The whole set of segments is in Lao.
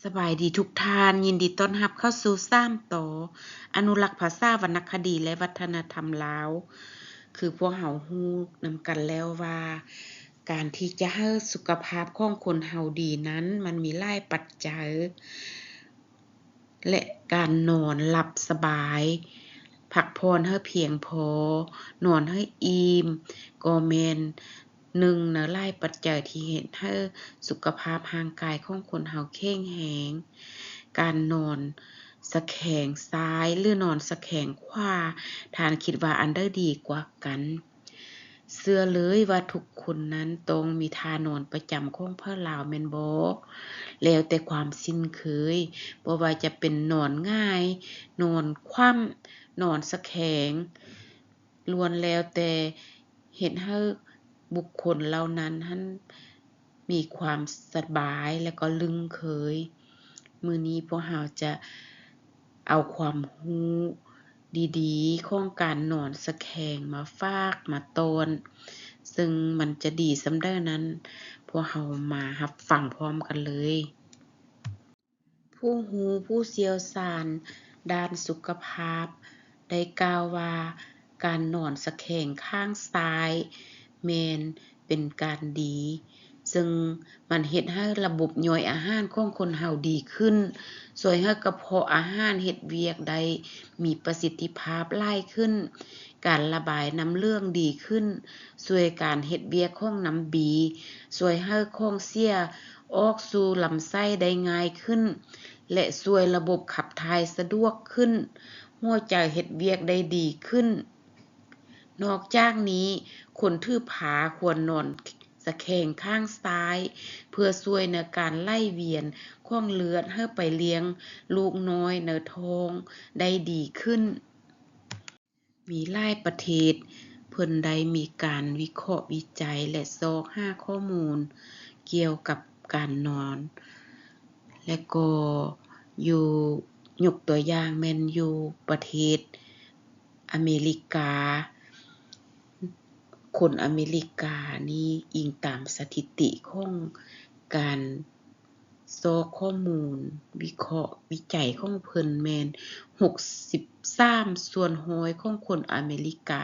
ສະບາຍດີທຸກທ່ານ, ຍິນດີຕ້ອນຮັບເຂົ້າສູ່ສາມຕໍ່ ອະນຸລັກພາສາ, ວັນນະຄະດີ ແລະ ວັດທະນະທຳລາວ. ຄືພວກເຮົາຮູ້ນຳກັນແລ້ວວ່າ ການທີ່ຈະໃຫ້ສຸຂະພາບຂອງຄົນເຮົາດີນັ້ນ ມັນມີຫຼາຍປັດໄຈ ແລະ ການນອນຫຼັບສະບາຍ, ພັກຜ່ອນໃຫ້ພຽງພໍ, ນອນໃຫ້ອີ່ມ ກໍແມ່ນໜຶ່ງໃນຫຼາຍປັດໄຈທີ່ເຮັດໃຫ້ສຸຂະພາບຮ່າງກາຍຂອງຄົນເຮົາເຂັ້ງແຮງ. ການນອນສະແຄງຊ້າຍ ຫຼື ນອນສະແຄງຂວາ, ທ່ານຄິດວ່າອັນໃດດີກວ່າກັນ? ເຊື່ອເລີຍວ່າທຸກຄົນນັ້ນຕ້ອງມີທ່ານອນປະຈຳຂອງໃຜລາວແມ່ນບໍ່? ແລ້ວແຕ່ຄວາມຊິນເຄີຍ, ບໍ່ວ່າຈະເປັນນອນຫງາຍ, ນອນຂວ້ຳ, ນອນສະແຄງ, ລ້ວນແລ້ວແຕ່ເຮັດໃຫ້ບຸກຄົນເຫຼົ່ານັ້ນຫັ້ນມີຄວາມສະບາຍ ແລະ ກໍລຶ້ງເຄີຍ. ມື້ນີ້ພວກເຮົາຈະເອົາຄວາມຮູ້ດີໆຂອງການນອນສະແຄງມາຝາກມາຕ້ອນ, ເຊິ່ງມັນຈະດີສ່ຳໃດນັ້ນ, ພວກເຮົາມາຮັບຟັງພ້ອມກັນເລີຍ. ຜູ້ຮູ້ຜູ້ຊ່ຽວຊານດ້ານສຸຂະພາບໄດ້ກ່າວວ່າ ການນອນສະແຄງຂ້າງຊ້າຍແມ່ນເປັນການດີ, ເຊິ່ງມັນເຮັດໃຫ້ລະບົບຍ່ອຍອາຫານຂອງຄົນເຮົາດີຂຶ້ນ, ຊ່ວຍໃຫ້ກະເພາະອາຫານເຮັດວຽກໄດ້ມີປະສິດທິພາບຫຼາຍຂຶ້ນ, ການລະບາຍນ້ຳເຫຼືອງດີຂຶ້ນ, ຊ່ວຍການເຮັດວຽກຂອງນ້ຳບີ, ຊ່ວຍໃຫ້ຂອງເສຍອອກສູ່ລຳໄສ້ໄດ້ງ່າຍຂຶ້ນ ແລະ ຊ່ວຍລະບົບຂັບຖ່າຍສະດວກຂຶ້ນ, ຫົວໃຈເຮັດວຽກໄດ້ດີຂຶ້ນ. ນອກຈາກນີ້, ຄົນຖືພາຄວນນອນສະແຄງຂ້າງຊ້າຍ ເພື່ອຊ່ວຍໃນການໄຫຼວຽນຂອງເລືອດໃຫ້ໄປລ້ຽງລູກນ້ອຍໃນທ້ອງໄດ້ດີຂຶ້ນ. ມີຫຼາຍປະເທດເພິ່ນໄດ້ມີການວິເຄາະວິໄຈ ແລະ ຊອກຫາຂໍ້ມູນກ່ຽວກັບການນອນ ແລະ ກໍຢູ່ ຍົກຕົວຢ່າງແມ່ນຢູ່ປະເທດອາເມລິກາ, ຄົນອາເມລິການີ້ ອີງຕາມສະຖິຕິຂອງການ ຊອກຂໍ້ມູນວິເຄາະວິໄຈຂອງເພິ່ນແມ່ນ ຫົກສິບສາມສ່ວນຮ້ອຍຂອງຄົນອາເມລິກາ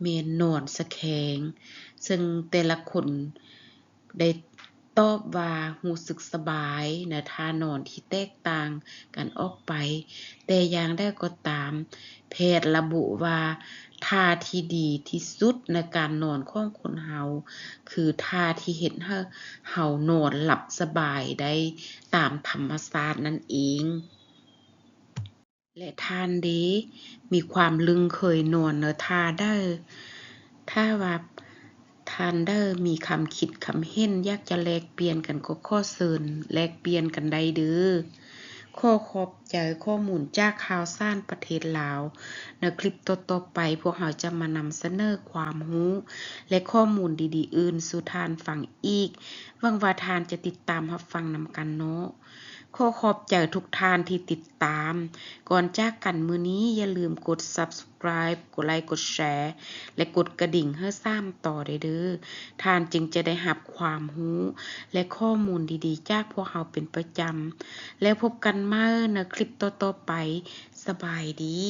ແມ່ນນອນສະແຄງ, ເຊິ່ງແຕ່ລະຄົນໄດ້ຕອບວ່າຮູ້ສຶກສະບາຍໃນທ່ານອນທີ່ແຕກຕ່າງກັນອອກໄປ. ແຕ່ຢ່າງໃດກໍຕາມ, ແພດລະບຸວ່າ ທ່າທີ່ດີທີ່ສຸດໃນການນອນຂອງຄົນເຮົາ ຄືທ່າທີ່ເຮັດໃຫ້ເຮົານອນຫຼັບສະບາຍໄດ້ຕາມທຳມະຊາດນັ້ນເອງ. ແລະ ທ່ານເດ ມີຄວາມລຶ້ງເຄີຍນອນໃນທ່າໃດ? ຖ້າວ່າ ທ່ານໃດມີຄຳຄິດຄຳເຫັນຢາກຈະແລກປ່ຽນກັນ ກໍຂໍເຊີນແລກປ່ຽນກັນໄດ້ເດີ້. ຂໍຂອບໃຈຂໍ້ມູນຈາກຂ່າວສານປະເທດລາວ. ໃນຄລິບຕໍ່ໆໄປ ພວກເຮົາຈະມານຳສະເໜີຄວາມຮູ້ ແລະ ຂໍ້ມູນດີໆອື່ນສູ່ທ່ານຟັງອີກ. ຫວັງວ່າທ່ານຈະຕິດຕາມຮັບຟັງນຳກັນເນາະ. ຂໍຂອບໃຈທຸກທ່ານທີ່ຕິດຕາມ. ກ່ອນຈາກກັນມື້ນີ້ ຢ່າລືມກົດ Subscribe ກົດໄລ ກົດແຊ ແລະ ກົດກະດິ່ງໃຫ້ສາມຕໍ່ໄດ້ເດີ້. ທ່ານຈຶ່ງຈະໄດ້ຮັບຄວາມຮູ້ ແລະ ຂໍ້ມູນດີໆຈາກພວກເຮົາເປັນປະຈຳ. ແລ້ວພົບກັນໃໝ່ໃນຄລິບຕໍ່ໆໄປ. ສະບາຍດີ.